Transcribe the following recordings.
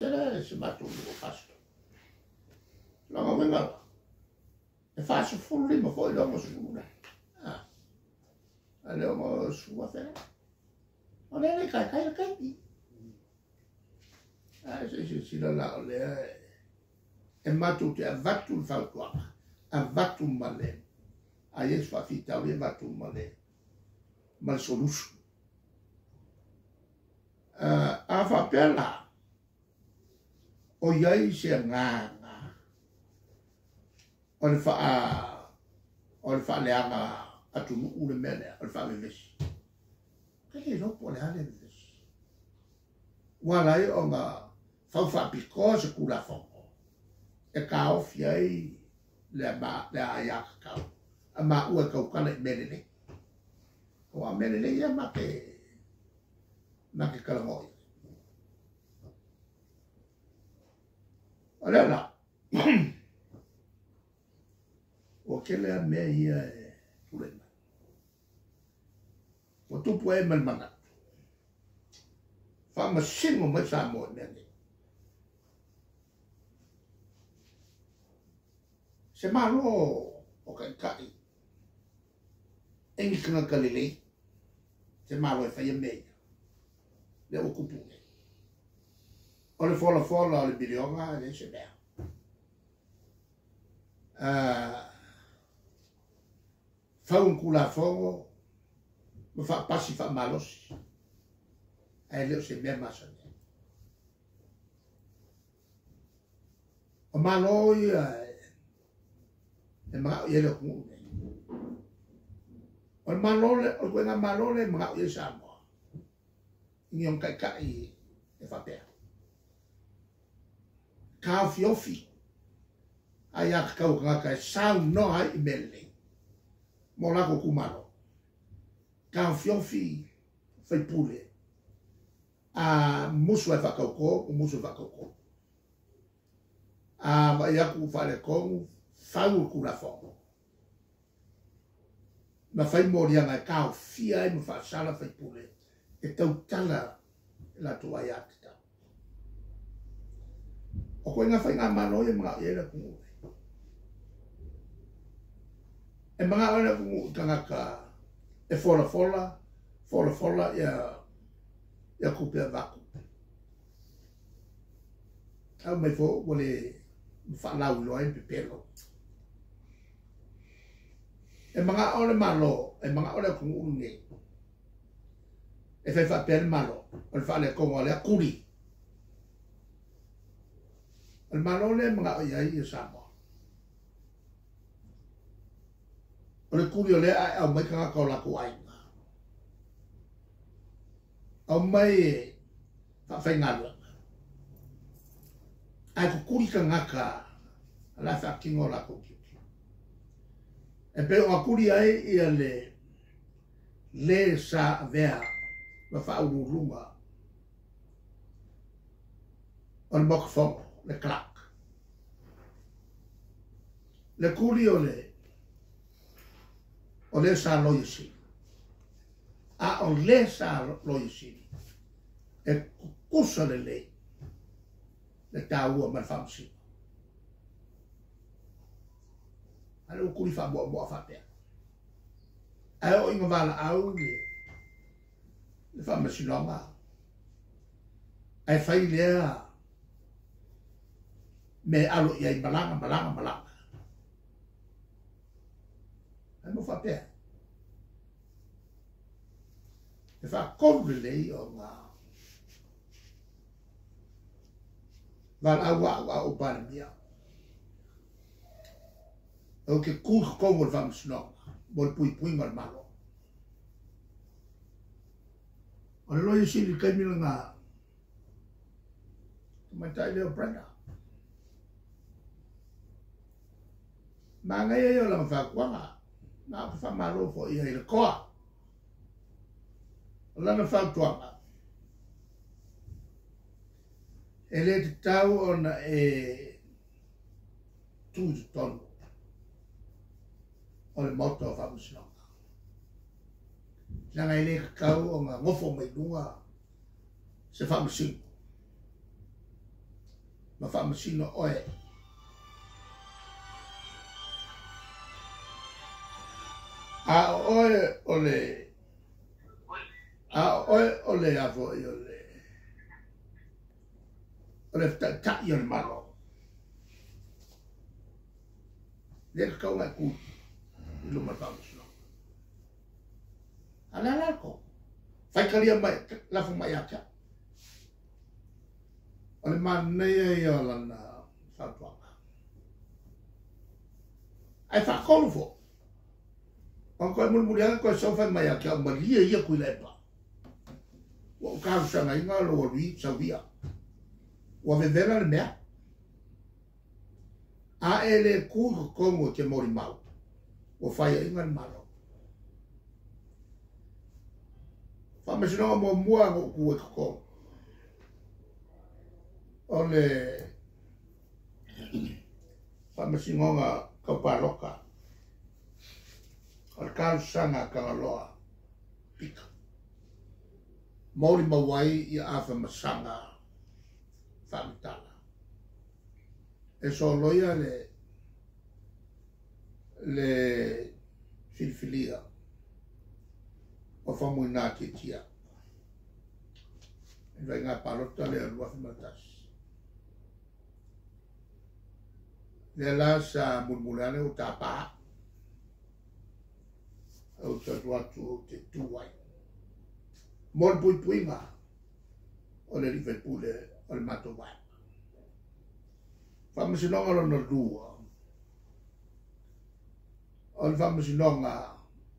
Tele si matou nuu o Fasitoouta. Lona uiga la, e 45 foi le 60 lea. A, a le 60,000 lea. O lea le taitai le taimi. Ae se i silasila la o lea e matou te avatu le fautuaga, avatu ma le, a i ai se faafitauli e avatu ma le, ma le solution. A faapea la, o i ai se agaga o le faa o le faaleaga atunuu le mea lea o le faavevesi. Ou te le iloa po o le a le vevesi. Ua ala ai ona fau faapitoa se Tulafono e taofi ai le le aiatatau a maua e tautala i mea lelei. Aua o mea lelei ia ma te ma te talanoa i ai. O lea la, ua tele lava mea ia e tulai mai. Ua tupu ai ma le manatu, faamasino mai Samoa i mea nei. Se Malo o taitai e ni tagata lelei, se Malo e faia mea ia, lea ua tupu nei. O le folafola o le miliona e leai se mea. Fau ni Tulafono ma faapasi faamalosi, ae le o se mea masani ai. O Malo ia e manao i ai le atunuu lenei. O le Malo le, o le ituaiga Malo lea e manao i ai Samoa, i ni ona taitai e faapea. Taofiofi aiatatau a tagata e saunoa ai i mea lelei mo latou itumalo. Taofiofi faipule a musu ai faatauto, ua musu ai faatauto. A vaai atu ua faaletonu, fau le Tulafono ma fai moliaga e taofia ai ma faasala faipule e tautala i latou aiatatau. O ituaiga faigamalo ia e manao i ai le atunuu lenei. E manao ai le atunuu i tagata e folafola, folafola ia, ia tupe avatu. Au mai foi ua le faalauiloa ai le pepelo. E manao le Malo, e manao le atunuu lenei e fai faapea le Malo, o le faaletonu o lea tuli. O le Malo lea e manao i ai Samoa. O le tuli o lea ae aumai tagata o latou aiga. Aumai e faafaigaluega. Ae tutuli tagata la e faatino o latou tiute. E pei ona tuli ai ia le le sa avea ma faauluuluga o le Maota Fono, le Clerk. Le tuli o le o le sa Loia Sili. A o le sa Loia Sili e tutusa lelei le taua ma le faamasino. A lea ua tuli faamoamoa faapea. Ae oo ina valaau le, le faamasinoga, ae fai lea mea e alo i ai, malaga, malaga, malaga. Ae mo faapea, e faatolu lelei ona valaau au a ou Palemia. Ou te tu i totonu o le faamasinoga mo le puipuiga o le Malo. O le Loia Sili i le taimi lena, tamaitai lea o Brenda. Manaia ia o lana fautuaga, ma ou te faamalo foi i ai i le toa. O lana fautuaga, e le tatau ona e tu i totonu o le Maota o Faamasinoga. Leaga e le tatau ona nofo mai luga se faamasino. Ma faamasino oe. A o oe o le a o oe o le a foi o le o le taitai o le Malo. Le tatau ona e tu i luma o le faamasinoga. A o le a la le tou? Faitalia mai, lafo mai ia te au. O le manaia ia o lana fautuaga. Ae faatolu foi, ona toe mulimuli ane toe sau fai mai ia te au, malie ia Tuilaepa. Ua ou talosagaina lou alu i Sauia. Ua vevela le mea. A e le tu i totonu e te molimau, ua faiaina le Malo. Faamasinoga muamua na ou tu ai i totonu, o le faamasinoga tau palota, o le talosaga a Tagaloa Pita. Molimau ai ia Afamasaga faamatala. E soloia le le filifilia o Faumuina Tiatia i le faiga palota lea o le 2001. Lea la sa mulimuli ane ua tapa au te alu atu ou te tu ai mo le puipuiga o le alii faipule o le matou vaega. Faamasinoga lona lua, o le faamasinoga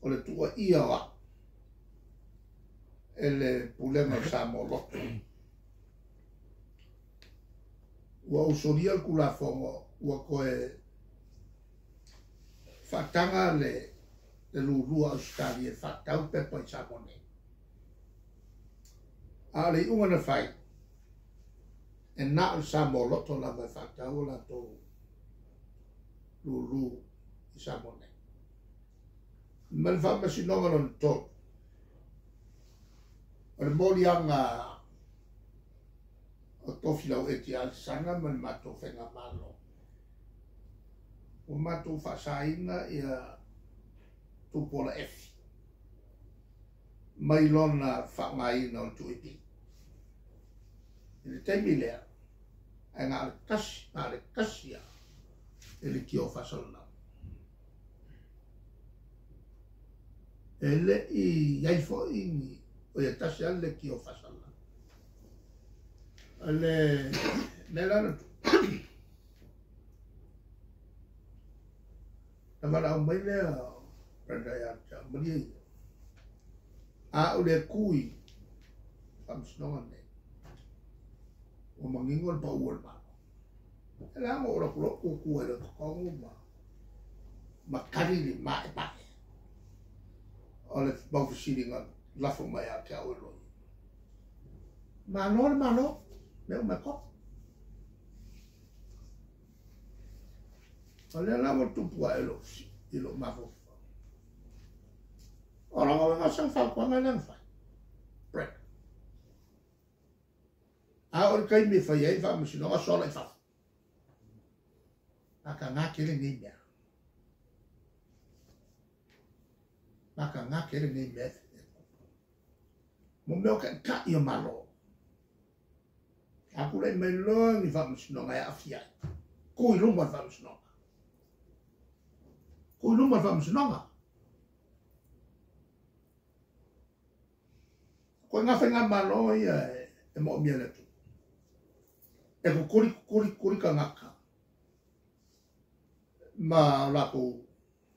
o le tuuaia o au e le Pulega o Samoa Loto. Ua ou solia le Tulafono, ua toe faataga le lulua Ausetalia e faatau pepa i Samoa nei. A o le iuga na fai, e na o le Samoa Loto lava e faatau o latou lulu i Samoa nei. Ma le faamasinoga lona tolu, o le moliaga o Tofilau Eti Alesana ma le matou faigamalo, ua matou faasaina ia Tupuola Efi mai lona faaaogaina o le 2AP. I le taimi lea, ae na o le tasi, na o le tasi lava e leitio faasalalau. E le i i ai foi ni, o ia tasi lava le leitio faasalalau. O le mea la na tupu, na valaau mai lea o Brenda ia te au, malie ia, a ou le tu i faamasinoga nei, ua manino le pau o le Malo. E leaga o latou loa tutu ai loa i totonu ma tali le maemae o le mau fesili na lafo mai ia te au e loia. Malo le Malo, mea uma e koko. O lea la ua tupu ae i lou mafaufau. O lona uiga o sana fautuaga lea na fai. Brett. A o le taimi e fai ai faamasinoga sola i fafo. Mataga tele nei mea. Mataga tele nei mea. Mo mea o taitai o Malo. A tulai mai loa ni faamasinoga e aafia ai. Tu i luma o le faamasinoga. Tu i luma o le faamasinoga. Koe ngā faigamalo ia e moomia e le atunuu. E kukuli, kukuli, kukuli tagata ma o latou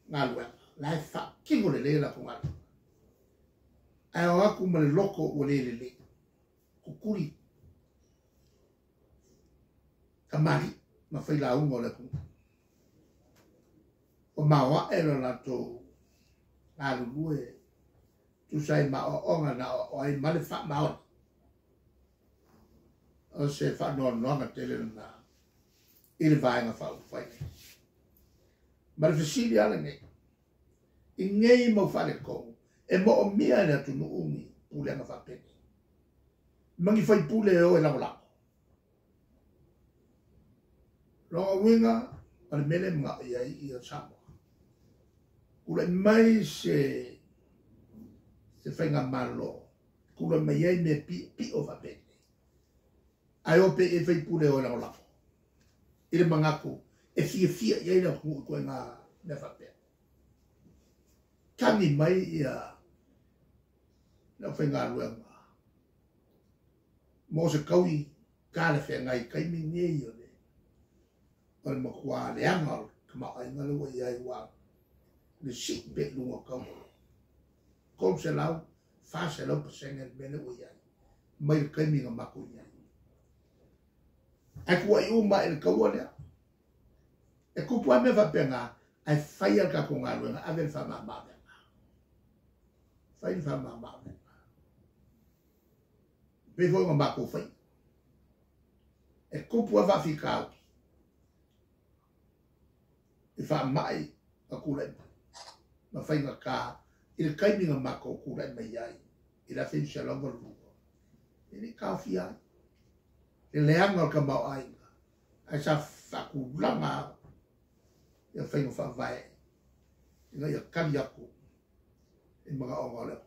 galuega. La e faatino lelei latou galuega. Ae o atu ma le loto ua le lelei. Kukuli kamali'i ma failauga o le atunuu. Ua maoae lo latou galulue tusa ai ma aoaoga na aoao ai ma le faamaoni. O se faanoanoaga tele lena i le Vaega Faaupufai nei. Ma le fesili lava lenei, i nei mau faaletonu, e moomia e le atunuu ni pulega faapenei, ma ni faipule e o e lagolago. Lona uiga o le mea lea e manao i ai ia Samoa. Tulai mai se faigamalo, tulai mai ai mea piopio faapenei. Ae o pea i ai faipule e o e lagolago i le manatu e fiafia i ai le atunuu i ituaiga mea faapea. Tagi mai ia le aufaigaluega mo se taui talafeagai i taimi nei o le o le matua leaga o le tamaoaiga lea ua i ai ua le sii pea i luga o tau o 300, 400% le mea lea ua i ai mai le taimi na matou i ai. Ae tuuai uma i le taua lea. E tupu lava mea faapena, ae fai lava le tatou galuega, ave le faamama-avega. Fai le faamama-avega. Pei foi ona matou faia. E tupu lava faafitauli i faamai na tulai mai ma faigata i le taimi na matou tulai mai ai i le 1982. E le i taofia ai le leaga o le tamaoaiga, ae sa faatulaga ia faiga faavae ina ia tali atu i manaoga o le atunuu.